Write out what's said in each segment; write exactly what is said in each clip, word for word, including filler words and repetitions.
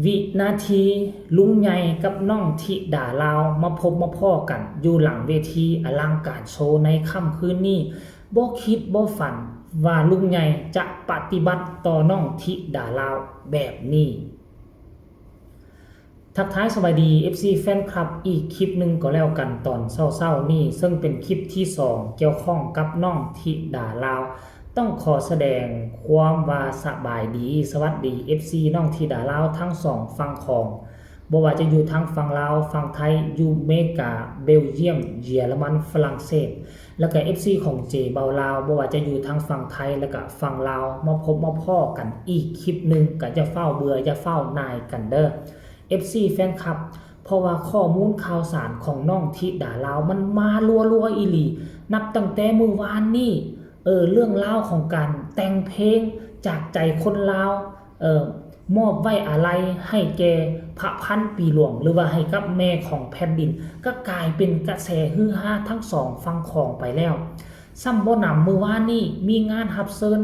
วินาทีลุงใหญ่กับน้องธิดาลาวมาพบมาพ้อกันอยู่หลังเวทีอลังการโชว์ในค่ำคืนนี้ บ่คิดบ่ฝันว่าลุงใหญ่จะปฏิบัติต่อน้องธิดาลาวแบบนี้ ทักทายสวัสดี เอฟซี แฟนคลับอีกคลิปหนึ่งก็แล้วกันตอนเช้าๆนี้ ซึ่งเป็นคลิปที่สองเกี่ยวข้องกับน้องธิดาลาว ต้องขอแสดงความว่าสบายดี สวัสดี เอฟซี น้องธิดาลาวทั้งสองฝั่งของ บ่ว่าจะอยู่ทางฝั่งลาว ฝั่งไทย อยู่อเมริกา เบลเยียม เยอรมัน ฝรั่งเศส แล้วก็ เอฟซี ของเจเบาลาว บ่ว่าจะอยู่ทางฝั่งไทย แล้วก็ฝั่งลาว มาพบมาพ้อกันอีกคลิปหนึ่ง ก็อย่าฟ้าวเบื่อ อย่าฟ้าวหน่ายกันเด้อ เอฟซี แฟนคลับ เพราะว่าข้อมูลข่าวสารของน้องธิดาลาวมันมารัวๆอีหลี นับตั้งแต่มื้อวานนี้ เออ เรื่องราวของการแต่งเพลงจากใจคนลาว เอ่อ มอบไว้อาลัยให้แก่พระพันปีหลวง หรือว่าให้กับแม่ของแผ่นดิน ก็กลายเป็นกระแสฮือฮาทั้งสองฝั่งของไปแล้ว ซ้ำบ่หนำ มื้อวานนี้มีงานรับเชิญ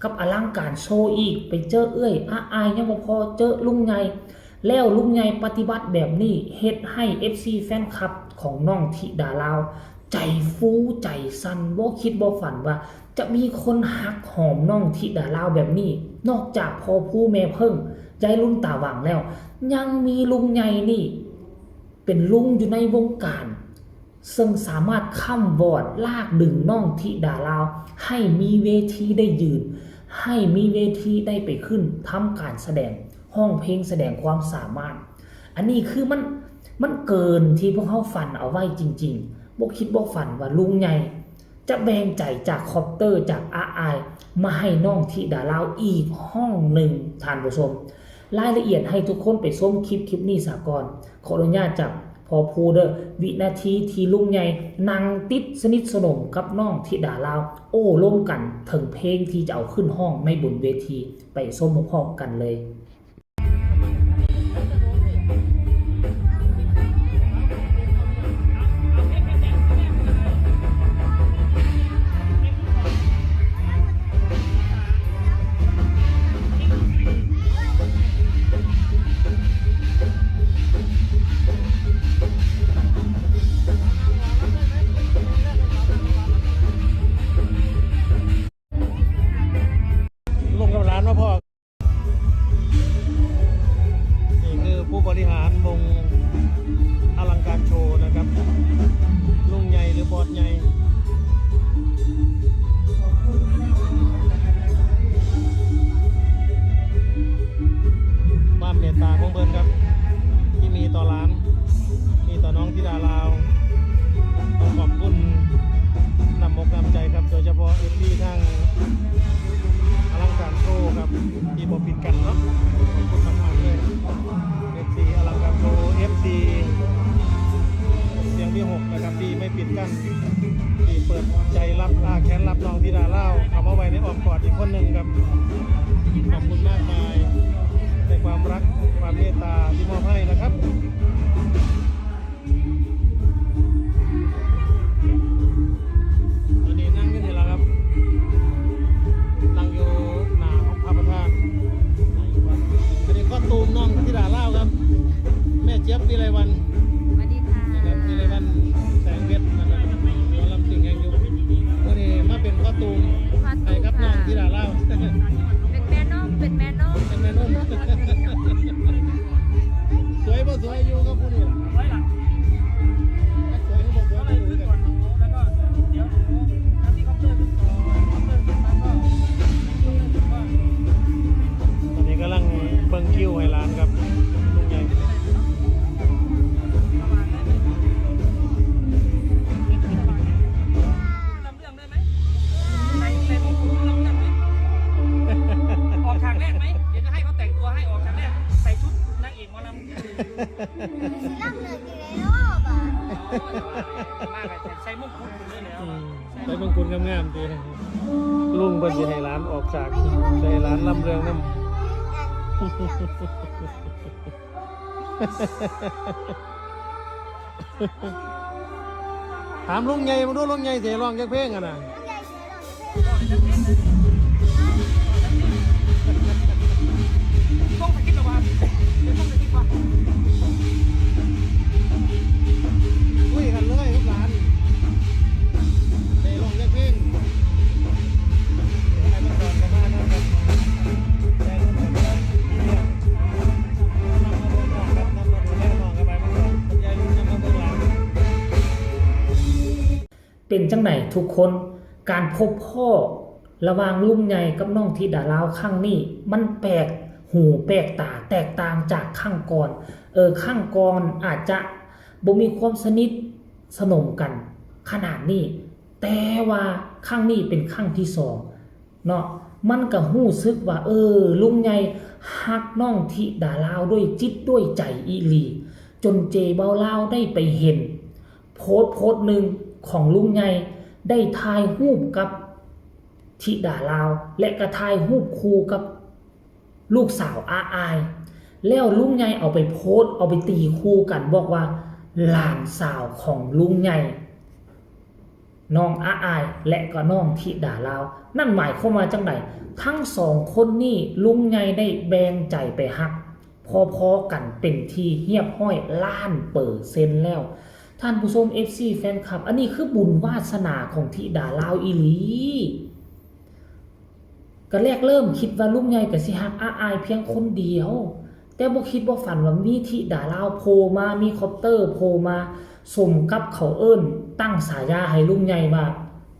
กับอลังการโชว์อีก ไปเจอเอื้อยอาอายยังบ่พอ เจอลุงใหญ่ แล้วลุงใหญ่ปฏิบัติแบบนี้ เฮ็ดให้ เอฟซี แฟนคลับของน้องธิดาลาว ใจฟูใจสั่น บ่คิดบ่ฝันว่า จะมีคนฮักหอมน้องธิดาลาวแบบนี้ นอกจากพ่อผู้แม่เพิ่ง ยายรุ่นตาหว่างแล้ว ยังมีลุงใหญ่นี่ เป็นลุงอยู่ในวงการ ซึ่งสามารถค้ำวอดลากดึงน้องธิดาลาว ให้มีเวทีได้ยืน ให้มีเวทีได้ไปขึ้นทำการแสดง ฮ้องเพลงแสดงความสามารถ อันนี้คือมัน มันเกินที่พวกเขาฝันเอาไว้จริงๆ บ่คิดบ่ฝันว่าลุงใหญ่ จะแบ่งใจจากคอปเตอร์จากอาอาย มาให้น้องธิดาลาวอีกห้องหนึ่ง ท่านผู้ชม รายละเอียดให้ทุกคนไปชมคลิปคลิปนี้สะก่อน ขออนุญาตจากพ่อผู้เด้อ วินาทีที่ลุงใหญ่นั่งติดสนิทสนมกับน้องธิดาลาว โอ้ลมกันถึงเพลงที่จะเอาขึ้นฮ้องในบนเวที ไปชมพร้อมๆกันเลย ลงกับร้านมาพอ นี่คือผู้บริหารวงอลังการโชว์นะครับ ลุงใหญ่หรือบอสใหญ่ ความเมตตาของเพิ่นครับ ที่มีต่อหลาน มีต่อน้องธิดาลาว ต้องขอบคุณน้ำอกน้ำใจครับ โดยเฉพาะ เอฟซี ทางอลังการโชว์ครับ ที่บ่ปิดกั้นเนาะ ขอบคุณมากๆเลย เอฟซี อลังการโชว์ เอฟซี เสียงวิหคนะครับ ที่ไม่ปิดกั้น ที่เปิดใจรับ อ้าแขนรับน้องธิดาลาว เข้ามาไว้ในอ้อมกอดอีกคนหนึ่งครับ ขอบคุณมากมายในความรัก ความเมตตาที่มอบให้นะครับ ตอนนี้นั่งอยู่นี่แหละครับ นั่งอยู่หน้าห้องพระประธาน อันนี้ก็ตูมน้องธิดาลาวครับ แม่เจี๊ยบวิไลวรรณ สวัสดีค่ะ นะครับ วิไลวรรณแสงเพชรนะครับ หมอลำซิ่งแห่งยุค วันนี้มาเป็นคอสตูม คอสตูม ให้กับน้อง ค่ะ ธิดาลาว เป็นแม่นม เป็นแม่นม เป็นแม่นม สวยบ่สวยอยู่กับผู้นี่ล่ะ สวยล่ะ สวยบ่สวยก็เลยขึ้นก่อนหนู แล้วก็เดี๋ยวหนูแล้วพี่คอปเตอร์ขึ้นก่อน คอปเตอร์ขึ้นมาก็ ตอนนี้กำลังเบิ่งคิวให้หลานครับ ลุงใหญ่ ลำเรื่องได้ไหม ใน ในวงคุณลำเรื่องไหม ออกฉากแรกไหม เดี๋ยวจะให้เขาแต่งตัวให้ออกฉากแรก ใส่ชุดนางเอกหมอลำ สิลำเลิกอยู่ในรอบอ่ะ มากเลย ใส่มงกุฎคุณด้วยแล้ว อืม ใส่มงกุฎงามๆ ดี ลุงเพิ่นสิให้หลานออกฉาก สิให้หลานลำเรื่องนำ ถามลุงใหญ่มาดู ลุงใหญ่สิร้องจักเพลงอะนะ ลุงใหญ่สิร้องจักเพลงอะ เออ เป็นจั่งใดทุกคน การพบพ้อระหว่างลุงใหญ่กับน้องธิดาลาวครั้งนี้ มันแปลกหูแปลกตาแตกต่างจากครั้งก่อน เออ ครั้งก่อนอาจจะบ่มีความสนิทสนมกันขนาดนี้ แต่ว่าครั้งนี้เป็นครั้งที่สองเนาะ มันก็รู้สึกว่า เออ ลุงใหญ่ฮักน้องธิดาลาวด้วยจิตด้วยใจอีหลี จนเจเบาลาวได้ไปเห็น โพสต์โพสต์หนึ่งของลุงใหญ่ได้ถ่ายรูปกับธิดาลาว และก็ถ่ายรูปคู่กับลูกสาวอาอาย แล้วลุงใหญ่เอาไปโพสต์เอาไปตีคู่กันบอกว่าหลานสาวของลุงใหญ่ น้องอาอายและก็น้องธิดาลาว นั่นหมายความว่าจั่งใด ทั้งสองคนนี้ลุงใหญ่ได้แบ่งใจไปฮักพอๆกันเป็นที่เรียบร้อยล้านเปอร์เซ็นต์แล้ว ท่านผู้ชม เอฟซี แฟนคลับ อันนี้คือบุญวาสนาของธิดาลาวอีหลี ก็แรกเริ่มคิดว่าลุงใหญ่ก็สิฮักอาอายเพียงคนเดียว แต่บ่คิดบ่ฝันว่ามีธิดาลาวโผล่มา มีคอปเตอร์โผล่มา สมกับเขาเอิ้นตั้งฉายาให้ลุงใหญ่ว่า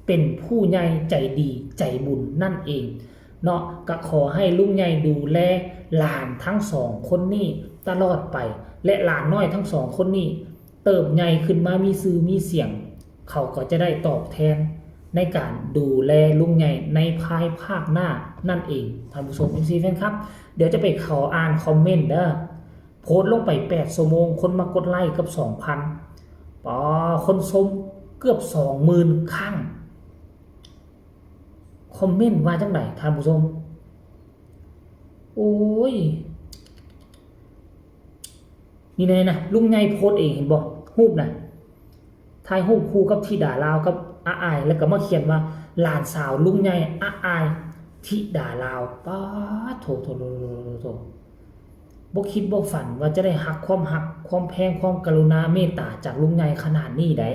เป็นผู้ใหญ่ใจดีใจบุญนั่นเองเนาะ ก็ขอให้ลุงใหญ่ดูแลหลานทั้งสองคนนี้ตลอดไป และหลานน้อยทั้งสองคนนี้ เติบใหญ่ขึ้นมามีชื่อมีเสียง เขาก็จะได้ตอบแทนในการดูแลลุงใหญ่ในภายภาคหน้านั่นเอง ท่านผู้ชม เอฟซี แฟนคลับ เดี๋ยวจะไปขออ่านคอมเมนต์เด้อ โพสต์ลงไปแปดชั่วโมง คนมากดไลค์เกือบสองพัน ปอ คนชมเกือบสองหมื่นครั้ง คอมเมนต์ว่าจั่งใดท่านผู้ชม โอ้ย นี่ไงนะ ลุงใหญ่โพสต์เองเห็นบ่ รูปนะ ถ่ายรูปคู่กับธิดาลาวกับอาอาย แล้วก็มาเขียนว่าหลานสาวลุงใหญ่อาอายธิดาลาว ป๊าดโถ โถ โถ โถ โถ บ่คิดบ่ฝันว่าจะได้ฮักความฮัก ความแพง ความกรุณาเมตตาจากลุงใหญ่ขนาดนี้ได๋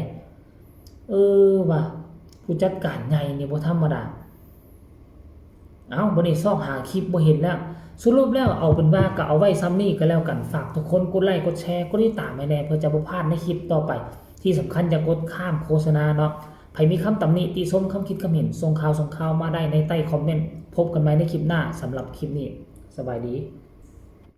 เออว่ะ ผู้จัดการใหญ่นี่บ่ธรรมดา เอ้า บัดนี้ซอกหาคลิปบ่เห็นแล้ว สรุปแล้วเอาเป็นว่าก็เอาไว้ส่ำนี้ก็แล้วกัน ฝากทุกคนกดไลค์ กดแชร์ กดติดตามให้แหน่ เพื่อจะบ่พลาดในคลิปต่อไป ที่สำคัญอย่ากดข้ามโฆษณาเนาะ ไผมีคำตำหนิติชม คำคิดคำเห็น ส่งข่าวส่งข่าวมาได้ในใต้คอมเมนต์ พบกันใหม่ในคลิปหน้า สำหรับคลิปนี้ สบายดี